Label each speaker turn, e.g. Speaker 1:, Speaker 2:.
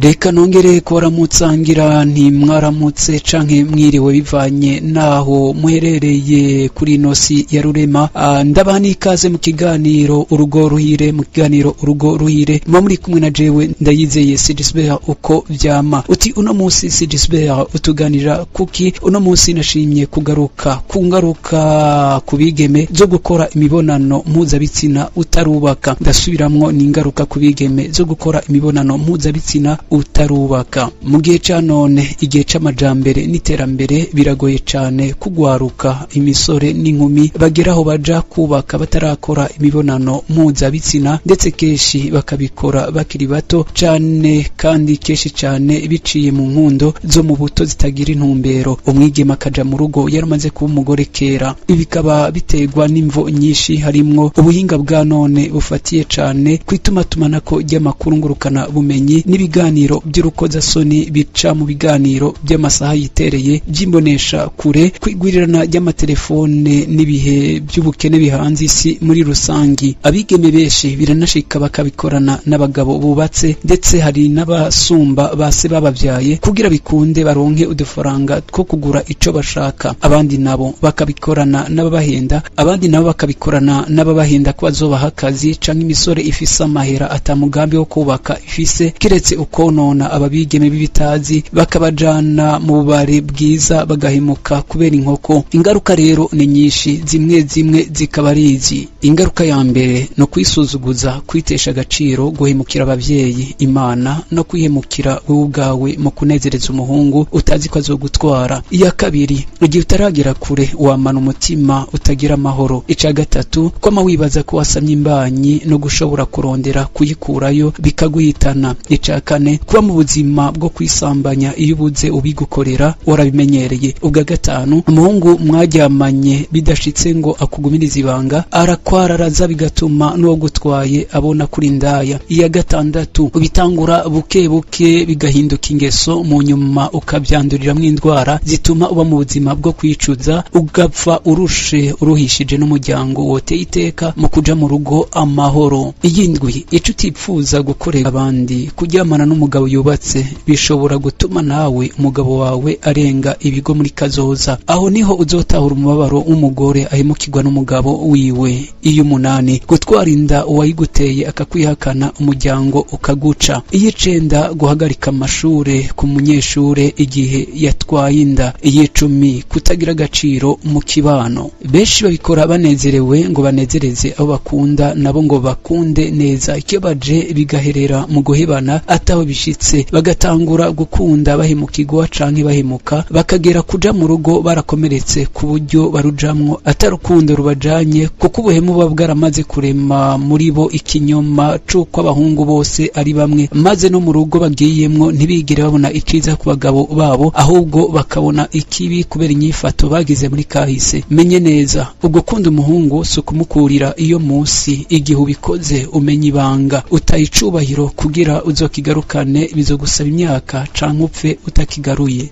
Speaker 1: Reka nongere kubaramutsa ngira nti mwaramutse canke mwiriwe bivanye naho muherereye kuri ino si ya Rurema. Ndabaha n'ikaze mu kiganiro Urugo Ruhire. Mu kiganiro Urugo Ruhire muba muri kumwe na jewe Ndayizeye Sigisbert uko vyama. Uti uno munsi Sigisbert utuganirira kuki? Uno munsi nashimye kugaruka ku ngaruka ku bigeme zo gukora imibonano mpuzabitsina utarubaka. Ndasubiramwo, ni ingaruka ku bigeme zo gukora imibonano mpuzabitsina utarubaka. Mu gihe ca none, igihe c'amajambere n'iterambere, biragoye cane kugwaruka, imisore n'inkumi bagera aho baja kubaka batarakora imibonano mpuzabitsina, ndetse kenshi bakabikora bakiri bato cane, kandi kenshi cane biciye mu nkundo zo mu buto zitagira intumbero. Umwigeme akaja mu rugo yaramaze kuba umugore kera. Ibi bikaba biterwa n'imvo nyinshi, harimwo ubuhinga bwa none bufatiye cane kw'itumatumanako ry'amakuru ngurukana bumenyi n'ibiganiro by'urukozasoni bica mu biganiro by'amasaha yitereye by'imbonesha kure, kwigwirirana ry'amatelefone n'ibihe by'ubukene bihanze isi muri rusangi. Abigeme benshi biranashika bakabikorana n'abagabo bubatse, ndetse hari n'abasumba base bababyaye kugira bikunde baronke udufaranga two kugura ico bashaka. Abandi nabo bakabikorana n'ababahenda, abandi nabo bakabikorana n'ababahenda ko bazobaha akazi, canke imisore ifise amahera ata mugambi wo kubaka ifise kiretse ukonona ababigeme b'ibitazi, bakabajana mu bubare bwiza bagahemuka kubera inkoko. Ingaruka rero ni nyinshi, zimwe zimwe zikaba ari izi: Ingaruka ya mbere no kwisuzuguza, kwitesha agaciro, guhemukira abavyeyi, Imana no kwihemukira wewe ubwawe mu kunezereza umuhungu utazi ko azogutwara. Iya kabiri, igihe utaragera kure wamana umutima utagira amahoro. Ica gatatu, kwama wibaza ko wasamye imbanyi no gushobora kurondera kuyikurayo bikaguhitana. Ica kane, kuba mu buzima bwo kwisambanya iyo ubuze ubigukorera warabimenyereye. Ubwa gatanu, umuhungu mwaryamanye bidashitse ngo akugumirize ibanga, arakwararaza bigatuma n'uwo gutwaye abona kuri ndaya. Iya gatandatu, ubitangura buke buke bigahinduka ingeso, mu nyuma ukabyanduriramwo indwara zituma uba mu buzima bwo kwicuza, ugapfa urushe, uruhishije n'umuryango woteye iteka mu kuja mu rugo amahoro. Iyindwi, ico utipfuza gukorera abandi, kuryamana n'umugabo yubatse bishobora gutuma nawe umugabo wawe arenga ibigo muri kazoza. Aho niho uzotahura umubabaro w'umugore ahemukirwa n'umugabo wiwe. Iy'umunani, gutwara inda uwayiguteye akakwihakana, umuryango ukaguca. Iy'icenda, guhagarika amashure ku munyeshure igihe yatwaye inda. Iy'icumi, kutagira agaciro mu kibano. Benshi babikora banezerewe ngo banezereze abo bakunda, nabo ngo bakunde neza. Ikibabaje, bigaherera mu guhebana ataho bishitse, bagatangura gukunda bahemukirwa canke bahemuka, bakagera kuja mu rugo barakomeretse ku buryo barujamwo atarukundo rubajanye, kuko ubuhemu buba bwaramaze kurema muri bo ikinyoma c'uko abahungu bose ari bamwe, maze no mu rugo bagiyemwo ntibigere babona iciza ku bagabo babo, ahubwo bakabona ikibi kubera inyifato bagize muri kahise. Menye neza, ugukunda umuhungu si ukumukurira iyo munsi. Igihe ubikoze umenya ibanga, utaye icubahiro. Kugira uzokigarukane bizogusaba imyaka canke upfe utakigaruye.